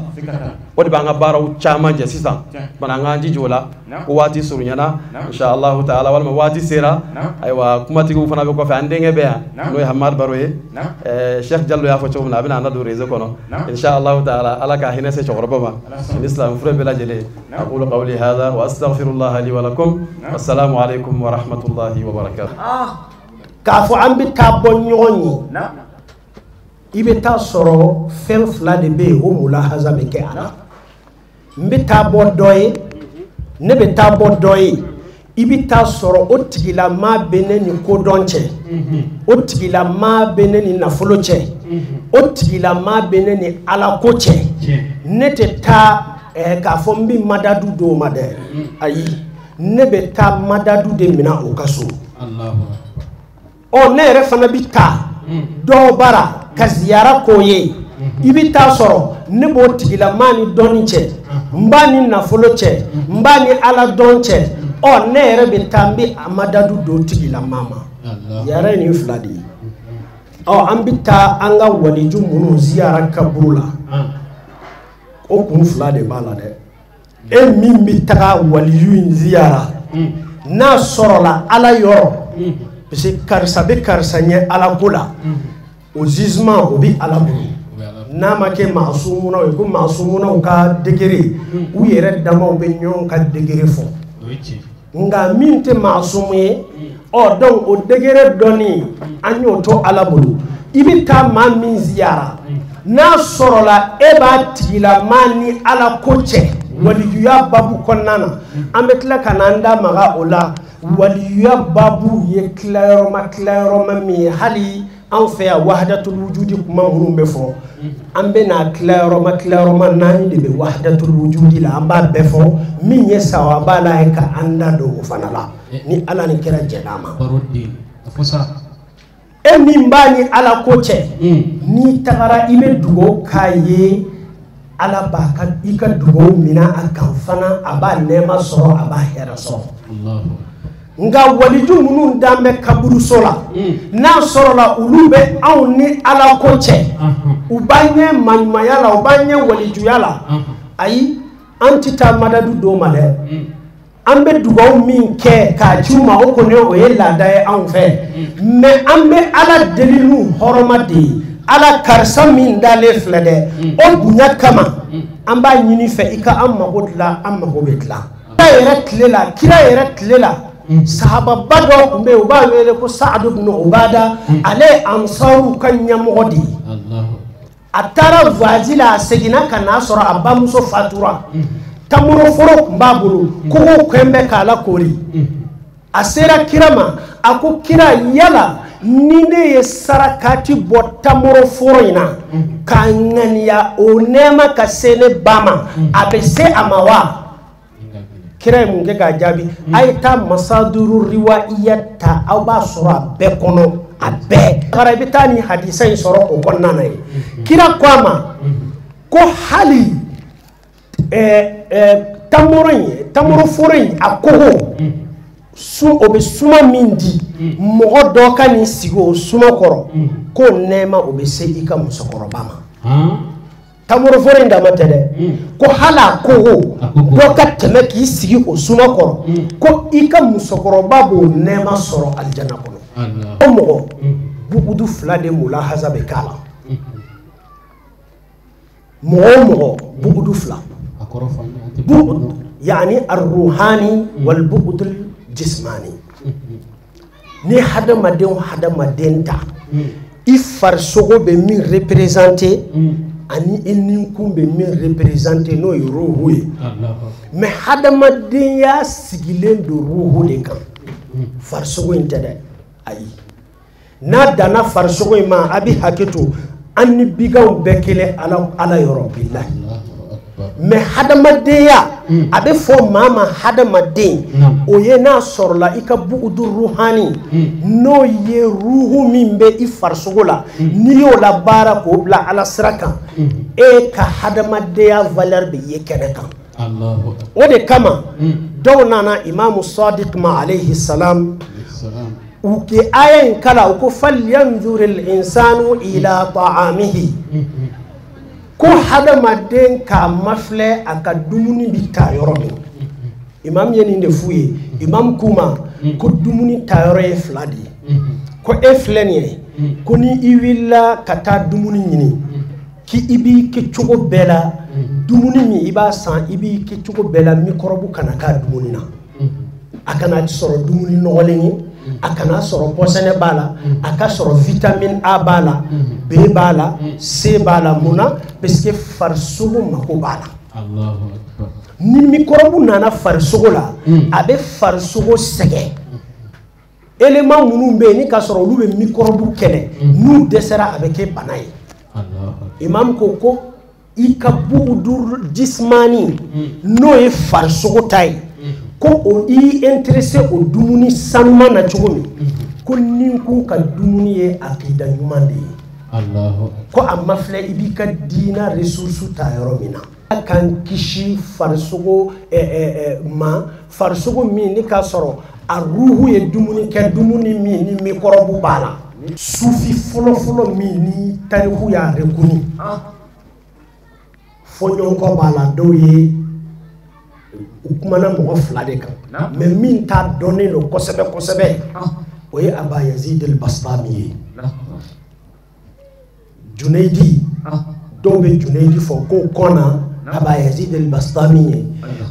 o de b'an ka baaraw caman jɛ sisan bana an k'an jija o la ko waati surunyana inshallah taala walima waati sera ayiwa kumatigiw fana bɛ kɔfɛ an denkɛ bɛ yan n'o ye Hamad Baro ye Cheikh Jallo y'a fɔ cogo min na a bɛna an ladon réseau kɔnɔ inshallah taala Ala ka hinɛ se cɛkɔrɔba ma ni silamɛ fure bɛɛ lajɛlen aqulu qawli hadha wa astaghfirullah li wa lakum assalamu alaikum wa rahmatullahi wa barakatuh. K'a fɔ an bɛ taa bɔ ɲɔgɔn ye i bɛ taa sɔrɔ fɛn fila de bɛ yen o mulahaza bɛ kɛ a la n bɛ taa bɔ dɔ ye ne bɛ taa bɔ dɔ ye i bɛ taa sɔrɔ o tigilamaa bɛ ne ni kodɔn cɛ o tigilamaa bɛ ne ni nafolo cɛ o tigilamaa bɛ ne ni alako cɛ ne tɛ taa k'a fɔ n bɛ madadu d'o ma dɛ ayi ne bɛ taa madadu de minɛ o ka so. Ɔ ne yɛrɛ fana bɛ taa dɔw bara ka ziyara k'o ye i bɛ taa sɔrɔ ne b'o tigilamaa ni dɔnni cɛ n b'a ni nafolo cɛ n b'a ni ala dɔn cɛ ɔ ne yɛrɛ bɛ taa n bɛ a madadu don tigilamaa ma ziyara ye nin fila de ye ɔ an bɛ taa an ka waliju minnu ziyara kaburu la o kun fila de b'a la dɛ e min bɛ taga waliju in ziyara n'a sɔrɔla ala yɔrɔ parce que karisa bɛ karisa ɲɛ ala ko la o jugement o bɛ ala bolo n'a ma kɛ maasumunaw ye ko maasumunaw ka degré u yɛrɛ damaw bɛ ɲɔgɔn ka degré fɔ nka min tɛ maasumu ye ɔ donc o degré dɔnni an y'o to ala bolo i bɛ taa maa min ziyara n'a sɔrɔla e b'a tigilamaa ni ala ko cɛ walijuya babu kɔnɔna na an bɛ tila ka n'an da maga o la waliyuya babu ye tilayɔrɔma min ye hali an fɛ yan wahadatul wujudi kuma minnu bɛ fɔ an bɛ na tilayɔrɔma naani de bɛ wahadatul wujudi la an b'a bɛɛ fɔ min ye sawaba la ye ka an da don o fana la ni Ala ni kira jɛn'a ma e min b'a ni Ala ko cɛ n'i tagara i bɛ dugawu k'a ye Ala b'a ka i ka dugawu minɛ a kan fana a b'a nɛɛma sɔrɔ a b'a hɛrɛ sɔrɔ. Nka waliju minnu dan bɛ kaburuso la n'a sɔrɔla olu bɛ anw ni Ala ko cɛ u b'an ɲɛ maɲumanya la u b'an ɲɛ walijuya la ayi an tɛ taa madadu d'o ma dɛ an bɛ dugawu min kɛ k'a ci u ma o kɔni o ye laada ye anw fɛ mais an bɛ Ala deli n'u hɔrɔma de ye Ala karisa min dalen filɛ dɛ o bonya kama an b'a ɲini fɛ i ka an mago dilan an mago bɛ dilan. Kira yɛrɛ tile la sahababa dɔw tun bɛ yen u b'a wele ko Saadu ibn Ubada ale ye ansaruw ka ɲɛmɔgɔ de ye a taara voyage la a seginna ka n'a sɔrɔ a bamuso fatura tamoroforo tun b'a bolo kogo kɛn bɛ k'a la koori a sera kira ma a ko kira yala ni ne ye sarakati bɔ tamoroforo in na k'a ŋaniya o nɛɛma ka se ne ba ma a bɛ se a ma wa? Kira ye mun kɛ k'a jaabi a ye taa masaduru riwaiya ta aw b'a sɔrɔ a bɛɛ kɔnɔ a bɛɛ kara i bɛ taa nin hadisa in sɔrɔ o kɔnɔna na ye kira ko a ma ko hali tamoro in tamoroforo in a kogo O bɛ suma min di mɔgɔ dɔ ka nin sigi o suma kɔrɔ k'o nɛɛma o bɛ se i ka musokɔrɔba ma. Tamoroforo in dama tɛ dɛ, ko hali a kogo dɔ ka tɛmɛ k'i sigi o suma kɔrɔ ko i ka musokɔrɔba b'o nɛɛma sɔrɔ alijana kɔnɔ. O mɔgɔ bugudu fila de mulahaza bɛ k'a la. Mɔgɔ o mɔgɔ bugudu fila. Bugud yaani arruhani wal bugudul jismani. Ni hadamaden hadamaden ta i farisogo bɛ min représenter ani i ninkun bɛ min représenter n'o ye ruhu ye. Mais hadamadenya sigilen don ruhu de kan, farisogo in tɛ dɛ, ayi. N'a danna farisogo in ma, a bɛ hakɛ to, an ni biganw bɛɛ kelen ala yɔrɔ bilahi. Mais hadamadenya a bɛ fɔ maa ma hadamaden, o ye n'a sɔrɔla i ka bugudu ruhani n'o ye ruhu min bɛ i farisogo la, n'i y'o labaara k'o bila ala sira kan, e ka hadamadenya valeur bɛ ye kɛnɛ kan. O de kama dɔw nana Imamu Sadiq ma alayhi salam, u ke aya in kala u ko falyanzuril insanu ila ta'amihi, ko hadamaden k'a mafilɛ a ka dumuni bi ta yɔrɔ min. Imam ye nin de f'u ye. Imam k'u ma ko dumuni ta yɔrɔ ye fila de ye. Ko e filɛ nin ye, ko ni i wulila ka taa dumuni ɲini, k'i b'i kɛ cogo bɛɛ la, dumuni min i b'a san, i b'i kɛ cogo bɛɛ la microbe kana k'a dumuni na. A kana sɔrɔ dumuni nɔgɔlen ye, a kana sɔrɔ pɔsɛnɛ b'a la, a ka sɔrɔ vitamine A b'a la, B b'a la, C b'a la. Mun na? Parce que farisogo mako b'a la. Ni microbe nana farisogo la, a bɛ farisogo sɛgɛn. Élément minnu bɛ yen ni k'a sɔrɔ olu bɛ microbe kɛlɛ, n'u dɛsɛra a bɛ kɛ bana ye. Imam ko ko i ka bugudu jismani n'o ye farisogo ta ye, ko o i intéressé o dumuni sanuman na cogo min, ko ninkun ka dumuni ye akida ɲuman de ye. Ko a ma filɛ i b'i ka diina ressource ta yɔrɔ min na. A k'an kisi farisogo ma, farisogo min ni k'a sɔrɔ a ruhu ye dumuni kɛ, dumuni min ni microbe b'a la. Sufi fɔlɔfɔlɔ min ni tariku y'a reconnu, fɔɲɔgɔnkɔ b'a la, dɔw ye u kumana mɔgɔ fila de kan, mais min t'a dɔnnen don kosɛbɛ kosɛbɛ, o ye Aba Yazid al-Bastami ye. Junayidi, dɔw bɛ Junayidi fɔ k'o kɔnna Aba Yazid al-Bastami ye,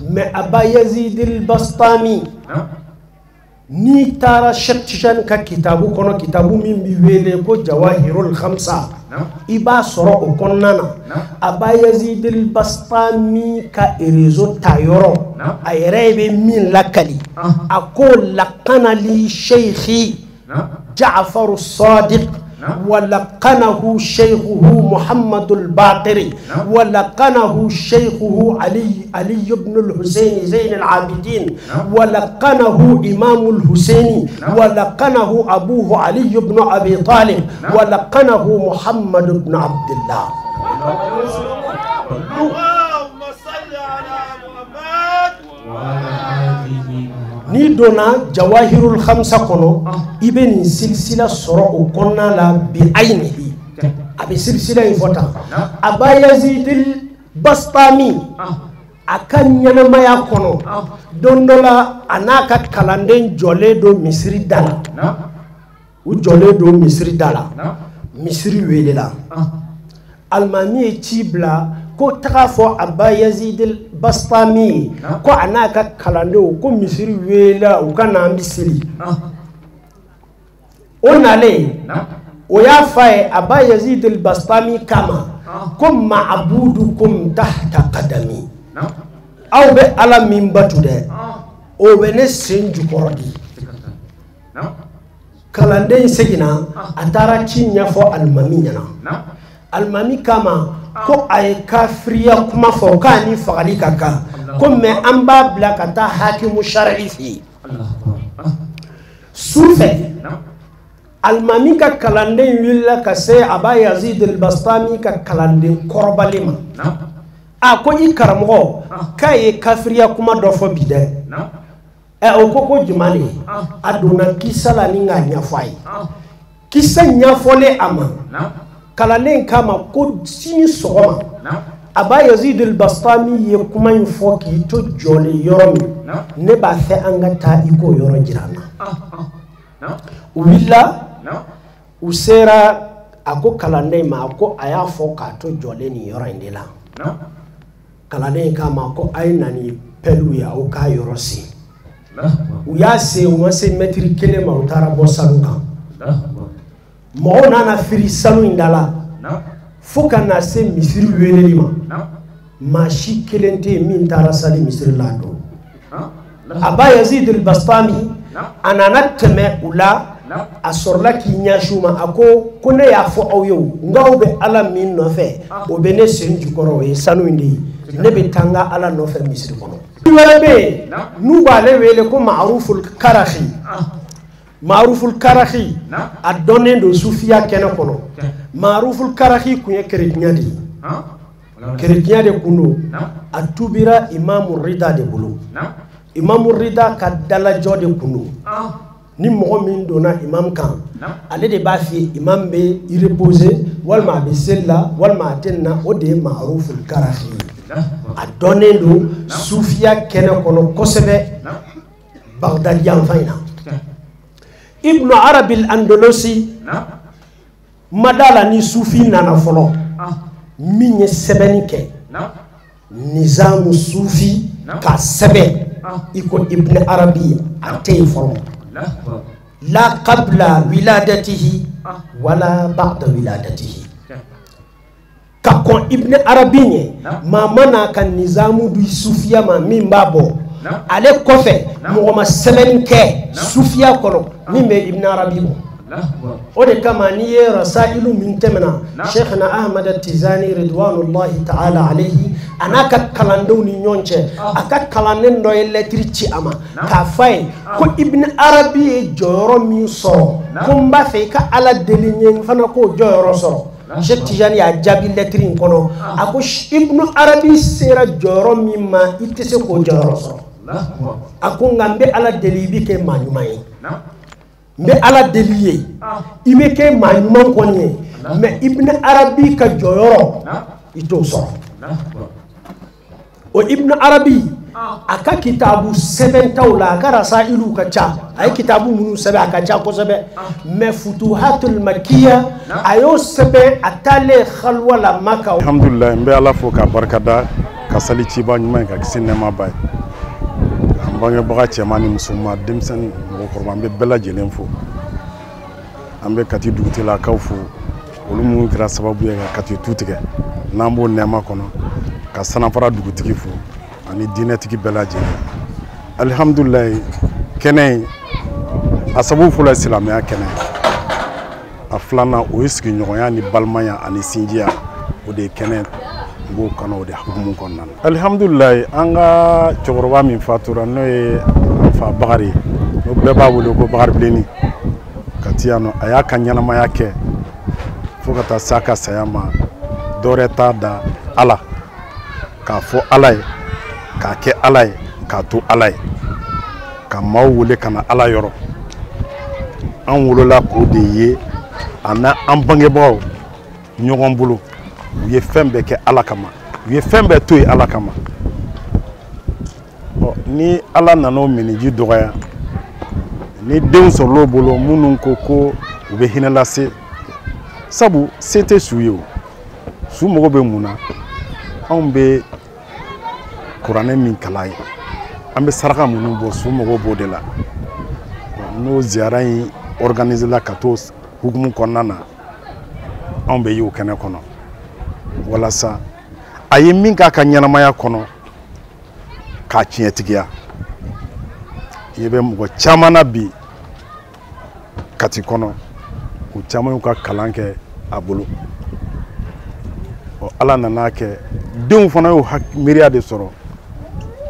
mais Aba Yazid al-Bastami n'i taara Cheikh Tijani ka kitabu kɔnɔ, kitabu min bɛ wele ko Jawahirul Khamsa, i b'a sɔrɔ o kɔnɔna na Aba Yazid al-Bastami ka réseau ta yɔrɔ, a yɛrɛ bɛ min lakali, a ko lakanali sheikhi Ja'far Sadiq ولقنه شيخه محمد الباقر ولقنه شيخه علي بن الحسين زين العابدين ولقنه إمام الحسين ولقنه أبوه علي بن أبي طالب ولقنه محمد بن عبد الله. اللهم صل على محمد. Ni donna Jawahirul Khamsa kɔnɔ, i bɛ nin silsila sɔrɔ o kɔnɔna la bi ayinihi. A bɛ silsila in fɔ tan. Aba Yazid Bastami a ka ɲɛnamaya kɔnɔ, don dɔ la a n'a ka kalanden jɔlen don misiri da la. U jɔlen don misiri da la. Misiri welela. Alimami ye ci bila ko taga fɔ Aba Yazid Bastami ye ko a n'a ka kalandenw ko misiri welela u ka na an bɛ seli. O nalen o y'a fɔ a ye Aba Yazid Bastami kama ko ma'abudukum tahta qadami, aw bɛ ala min batu dɛ, o bɛ ne sen jukɔrɔ de. Kalanden seginna a taara ci ɲɛfɔ alimami ɲɛna. Alimami kama ko a ye kafiriya kuma fɔ k'a ni fagali ka kan, ko mɛ an b'a bila ka taa hakimu sari'i fɛ yen. Su fɛ alimami ka kalanden wulila ka se Aba Yazid al-Bastami ka kalanden kɔrɔbalen ma. A ko i karamɔgɔ k'a ye kafiriya kuma dɔ fɔ bi dɛ. Ɛ o ko ko jumɛn de a donna kisa la ni k'a ɲɛfɔ a ye kisa ɲɛfɔlen a ma kalanden k'a ma ko sini sɔgɔma Aba Yazid al-Bastami ye kuma in fɔ k'i to jɔlen yɔrɔ min ne b'a fɛ an ka taa i k'o yɔrɔ jira an na. U wulila u sera a ko kalanden ma a ko a y'a fɔ k'a to jɔlen nin yɔrɔ in de la. Kalanden k'a ma ko a ye na ni pɛliw ye aw k'a yɔrɔ sen. U y'a sen u ma se mɛtiri kelen ma u taara bɔ sanu kan. Mɔgɔw nana firi sanu in da la fo ka na se misiri weleli ma maa si kelen tɛ yen min taara sali misiri la a don. Aba Yazid al-Bastami a nana tɛmɛ u la a sɔrɔla k'i ɲɛsin u ma a ko ko ne y'a fɔ aw ye o n k'aw bɛ Ala min nɔfɛ o bɛ ne sen jukɔrɔ o ye sanu in de ye ne bɛ taa n ka Ala nɔfɛ misiri kɔnɔ. Wɛrɛ bɛ yen n'u b'ale wele ko Maaruful Karahi. Maaruful Karahi a dɔnnen don sufiya kɛnɛ kɔnɔ. Maaruful Karahi kun ye kerecɛn de ye. Kerecɛn de kun don. A tubira Imamu Rida de bolo. Imamu Rida ka dalajɔ de kun don. Ni mɔgɔ min donna imam kan ale de b'a f'i ye imam bɛ i reposer walima a bɛ seli la walima a tɛ na o de ye Maaruful Karahi ye. A dɔnnen don sufiya kɛnɛ kɔnɔ kosɛbɛ Bagdadi yanfan in na. Ibn Arabi al-Andalusi ma d'a la ni sufi nana fɔlɔ min ye sɛbɛnni kɛ nizamu sufi ka sɛbɛn i ko Ibn Arabi a tɛ yen fɔlɔ. La qabla wiladatihi wala ba'da wiladatihi. Ka kɔn Ibn Arabi ɲɛ maa ma n'a ka nizamu di sufiya ma min b'a bɔ ale kɔfɛ mɔgɔ ma sɛbɛnni kɛ sufiya kɔnɔ min bɛ Ibn Arabi bɔ. O de kama n'i ye rasailu min tɛmɛna Cheikhna Ahmad Tizani ridwanullahi ta'ala alayhi a n'a ka kalandenw ni ɲɔgɔn cɛ a ka kalanden dɔ ye lɛtiri ci a ma k'a fɔ a ye ko Ibn Arabi ye jɔyɔrɔ min sɔrɔ ko n b'a fɛ i ka Ala deli n ye n fana k'o jɔyɔrɔ sɔrɔ. Cheikh Tijani y'a jaabi lɛtiri in kɔnɔ a ko Ibn Arabi sera jɔyɔrɔ min ma i tɛ se k'o jɔyɔrɔ sɔrɔ. A ko nka n bɛ Ala deli i bɛ kɛ maa ɲuman ye. N bɛ Ala deli ye i bɛ kɛ maa ɲuman kɔni ye mais Ibn Arabi ka jɔyɔrɔ i t'o sɔrɔ. O Ibn Arabi a ka kitabu sɛbɛntaw la a ka rasailu ka ca a ye kitabu minnu sɛbɛn a ka ca kosɛbɛ mais Futuhatul Makiya a y'o sɛbɛn a taalen halwa la Maka. Alhamdulilayi n bɛ Ala fo k'a barikada ka sali ciba ɲuman ye ka kisi nɛɛma b'a ye. An bangebaga cɛman ni musoman denmisɛnnin mɔgɔkɔrɔba an bɛ bɛɛ lajɛlen fo. An bɛ Kati dugutigilakaw fo olu minnu kɛra sababu ye ka Kati tu tigɛ n'an b'o nɛɛma kɔnɔ ka Sanafara dugutigi fo ani diinɛtigi bɛɛ lajɛlen. Alihamudulilayi kɛnɛ in a sababu fɔlɔ ye silamɛya kɛnɛ a filanan o ye sigiɲɔgɔnya ni balimaya ani sinjiya o de ye kɛnɛ n b'o kɔnɔ o de hukumu kɔnɔna na. Alihamudulilayi an ka cɛkɔrɔba min fatura n'o ye an fa Bakari ye n'o bɛɛ b'a wele ko Bakari Bilenni Kati yan nɔ a y'a ka ɲɛnamaya kɛ fo ka taa s'a ka saya ma dɔwɛrɛ t'a da Ala k'a fɔ Ala ye k'a kɛ Ala ye k'a to Ala ye ka maaw wele ka na Ala yɔrɔ. An wolola k'o de ye a n'an bangebagaw ɲɔgɔn bolo u ye fɛn bɛɛ kɛ Ala kama u ye fɛn bɛɛ to yen Ala kama. Ɔ ni Ala nana o miniji dɔgɔya ni denw sɔrɔla o bolo minnu ko ko u bɛ hinɛ lase sabu se tɛ su ye o su mago bɛ mun na anw bɛ kuranɛ min kalan ye an bɛ saraka minnu bɔ su mago b'o de la. N'o ziyara in organiser la ka t'o hukumu kɔnɔna na anw bɛ ye o kɛnɛ kɔnɔ walasa a ye min k'a ka ɲɛnamaya kɔnɔ k'a tiɲɛtigiya. I bɛ mɔgɔ caman na bi Kati kɔnɔ u caman y'u ka kalan kɛ a bolo. Ɔ Ala nana kɛ denw fana y'o miiriya de sɔrɔ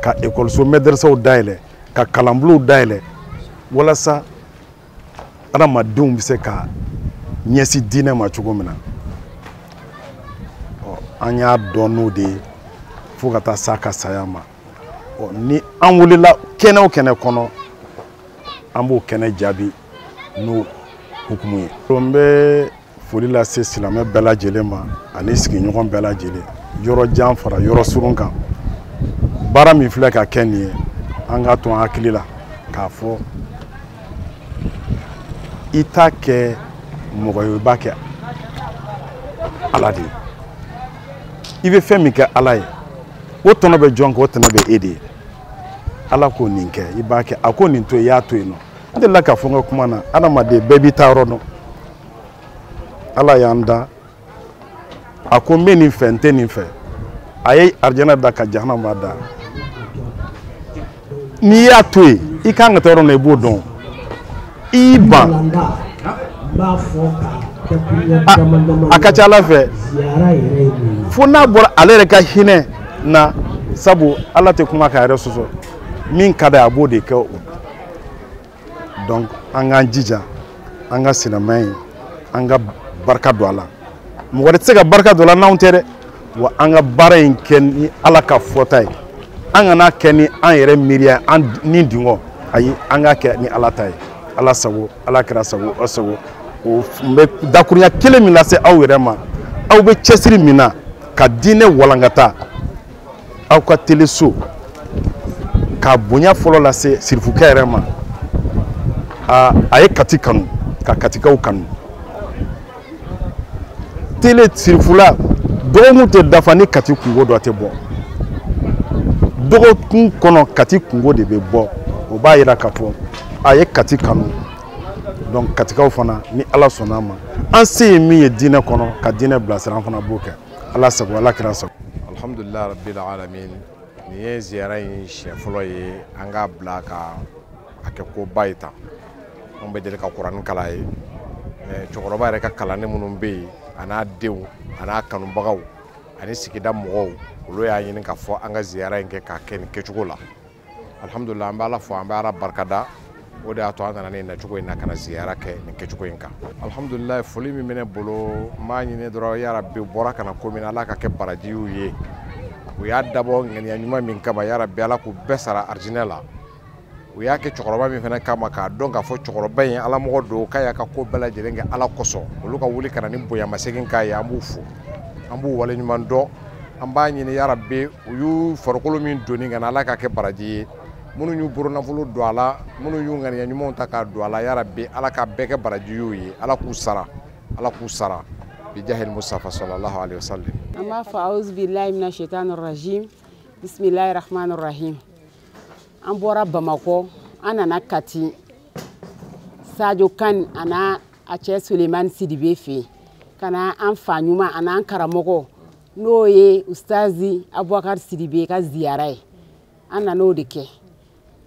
ka ekɔliso mɛdɛrɛsɛw dayɛlɛ ka kalanbulonw dayɛlɛ walasa adamadenw bɛ se ka ɲɛsin diinɛ ma cogo min na. Ɔ an y'a dɔn n'o de ye fo ka taa s'a ka saya ma. Ɔ ni an wulila kɛnɛ o kɛnɛ kɔnɔ An b'o kɛnɛ jaabi n'o hukumu ye. N bɛ foli lase silamɛ bɛɛ lajɛlen ma ani sigiɲɔgɔn bɛɛ lajɛlen, yɔrɔ jan fara yɔrɔ surun kan. Baara min filɛ ka kɛ nin ye, an k'a to an hakili la k'a fɔ i t'a kɛ mɔgɔ ye, i b'a kɛ Ala de ye. I bɛ fɛn min kɛ Ala ye, o tɔnɔ bɛ jɔn kan, o tɔnɔ bɛ e de ye. Ala ko nin kɛ, i b'a kɛ. A ko nin to yen, i y'a to yen nɔ. N delila k'a fɔ n ka kuma na, adamaden bɛɛ b'i ta yɔrɔ dɔn. Ala y'an da, a ko n bɛ nin fɛ, n tɛ nin fɛ. A ye arijana da ka jahanama da. N'i y'a to yen, i kan ka taa yɔrɔ min na, i b'o dɔn. I y'i ban. A ka ca Ala fɛ, fo n'a bɔra ale yɛrɛ ka hinɛ na, sabu Ala tɛ kuma k'a yɛrɛ sɔsɔ. Min ka d'a ye, a b'o de kɛ o. Donc an k'an jija, an ka silamɛya in, an ka barika don a la. Mɔgɔ wɛrɛ tɛ se ka barika don a la n'anw tɛ dɛ. Wa an ka baara in kɛ ni Ala ka fɔta ye. An kana kɛ ni an yɛrɛ miiriya, an ni dingɔ. Ayi, an k'a kɛ ni Ala ta ye. Ala sago, Ala kɛra sago, aw sago. O n bɛ dakurunya kelen min lase aw yɛrɛ ma, aw bɛ cɛsiri min na ka diinɛ walankata, aw ka teleso ka bonya fɔlɔ lase sirifukɛ yɛrɛ ma. A ye Kati kanu, ka Katikaw kanu. Tele sirifula dɔgɔkun tɛ dafa ni Kati kungo dɔ tɛ bɔ. Dɔgɔkun kɔnɔ Kati kungo de bɛ bɔ. O b'a yira k'a fɔ a ye Kati kanu. Donc Katikaw fana, ni Ala sɔnna a ma, an se ye min ye diinɛ kɔnɔ, ka diinɛ bilasira, an fana b'o kɛ. Ala sago, Ala kira sago. Alhamdulilayi rabbil alamin. Nin ye ziyara in siɲɛ fɔlɔ ye an k'a bila ka a kɛ koba ye tan. Anw bɛ deli ka kuranɛ kalan ye, mais cɛkɔrɔba yɛrɛ ka kalanden minnu bɛ yen, a n'a denw, a n'a kanubagaw ani sigida mɔgɔw, olu y'a ɲini k'a fɔ an ka ziyara in kɛ k'a kɛ nin kɛcogo la. Alhamdulilayi, an bɛ Ala fo, an bɛ Ala barikada. O de y'a to an nana nin nacogo in na ka na ziyara kɛ nin kɛcogo in kan. Alhamdulilayi, foli min bɛ ne bolo, n b'a ɲini dɔrɔn yarabi bɔra ka na ko min na, Ala ka kɛ baraji y'u ye. U y'a dabɔ ŋaniya ɲuman min kama, yarabi Ala k'u bɛɛ sara arijinɛ la. U y'a kɛ cɛkɔrɔba min fana kama, k'a dɔn k'a fɔ cɛkɔrɔba in alamɔgɔ don, k'a y'a ka ko bɛɛ lajɛlen kɛ Ala kosɔn, olu ka wuli ka na ni bonyamasegin k'a ye, an b'u fo, an b'u waleɲuman dɔn. An b'a ɲini yarabi u y'u farikolo min doni ka na, Ala k'a kɛ baraji ye. Minnu y'u bolonafolo don a la, minnu y'u ŋaniya ɲumanw ta k'a don a la, yarabi Ala k'a bɛɛ kɛ baraji y'u ye. Ala k'u sara, Ala k'u sara bi jahil Mustafa sallallahu alaihi wasallam. An b'a fɔ auzu billahi mina shaitani rajim, bismillahi rahmani rahim. An bɔra Bamakɔ, an nana Kati, Sadio Kane a n'a a cɛ Sulemani Sidibe fɛ yen, ka na an fa ɲuman a n'an karamɔgɔ n'o ye Ustazi Abubakar Sidibe ka ziyara ye. An nan'o de kɛ.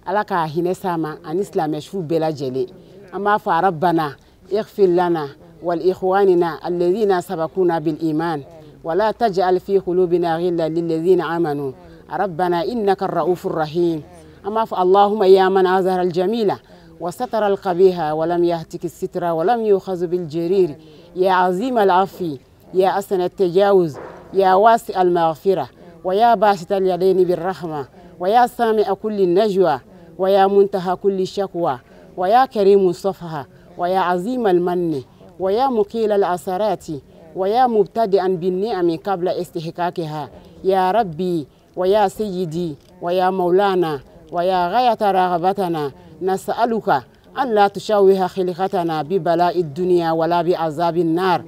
Ala k'a hinɛ s'a ma ani silamɛ su bɛɛ lajɛlen. An b'a fɔ rabbana ighfir lana wal ikhwanina alladhina sabaquna bil iman wala taj'al fi qulubina ghillan lil ladhina amanu rabbana innaka ar-raufur rahim. An b'a fɔ allahumma ya man azhara al jamila wa satara al qabiha wa lam yahtik as sitra wa lam yukhaz bil jarir ya azim al afi ya asana al tajawuz ya wasi al maghfira wa ya basit al yadayn bir rahma wa ya sami'a kulli najwa wa ya muntaha kulli shakwa wa ya karimu safaha wa ya azim al manni wa ya muqil al asarati wa ya mubtadi'an bin ni'ami qabla istihqaqiha ya rabbi wa ya sayyidi wa ya maulana wa ya ghayata raghabatana nas'aluka an la tushawiha khilqatana bi bala'i dunya wala bi azabin nar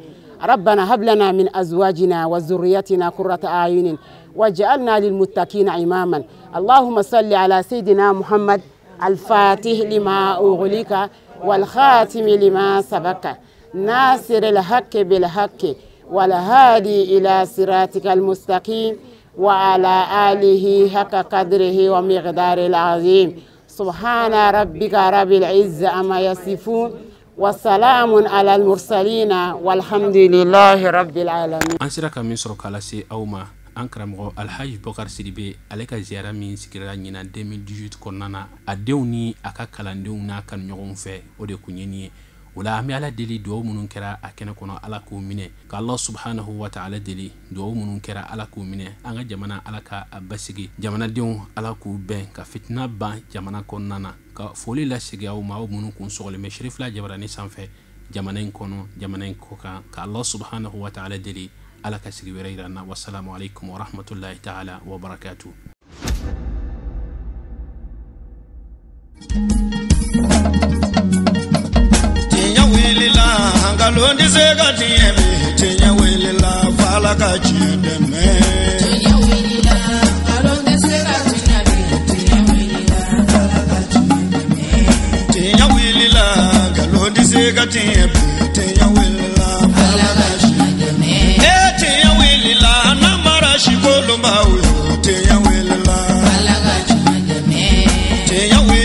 ربنا هب لنا من أزواجنا وذريتنا قرة أعين واجعلنا للمتقين إماما اللهم صل على سيدنا محمد الفاتح لما أغلق والخاتم لما سبق ناصر الحق بالحق والهادي إلى صراطك المستقيم وعلى آله حق قدره ومقداره العظيم سبحان ربك رب العزة عما يصفون والسلام على المرسلين والحمد لله رب العالمين. An sera ka min sɔrɔ k'a lase aw ma, an karamɔgɔ Alhaji Bɔkari Sidibe, ale ka ziyara min sigira ɲinan 2018 kɔnɔna na, a denw ni a ka kalandenw n'a kanuɲɔgɔnw fɛ, o de kun ye nin ye. O la an bɛ Ala deli, duwawu minnu kɛra a kɛnɛ kɔnɔ, Ala k'u minɛ. Ka Allah subhanahu wa ta'ala deli, duwawu minnu kɛra, Ala k'u minɛ. An ka jamana, Ala ka a basigi, jamanadenw, Ala k'u bɛn, ka fitina ban jamana kɔnɔna na. Ka foli lasegin aw ma, aw minnu kun sɔgɔlen bɛ Cherifla Jabarani sanfɛ, jamana in kɔnɔ, jamana in kɔ kan. Ka Allah subhanahu wa ta'ala deli, Ala ka sigi wɛrɛ yira an na. Wassalamu alaikum wa rahmatullahi ta'ala wa barakatuh. Tiɲɛ wulila, nkalon tɛ se ka tiɲɛ bi. Tiɲɛ wulila, f'Ala ka tiɲɛ dɛmɛ. Tiɲɛ wulila, nkalon tɛ se ka tiɲɛ bi. Tiɲɛ wulila, f'Ala ka tiɲɛ dɛmɛ. Tiɲɛ wulila, nkalon tɛ se ka tiɲɛ bi. Tiɲɛ wulila, f'Ala ka tiɲɛ dɛmɛ. E tiɲɛ wulila, namara si kolonbaw yo. Tiɲɛ wulila, f'Ala ka tiɲɛ dɛmɛ. Tiɲɛ wulila.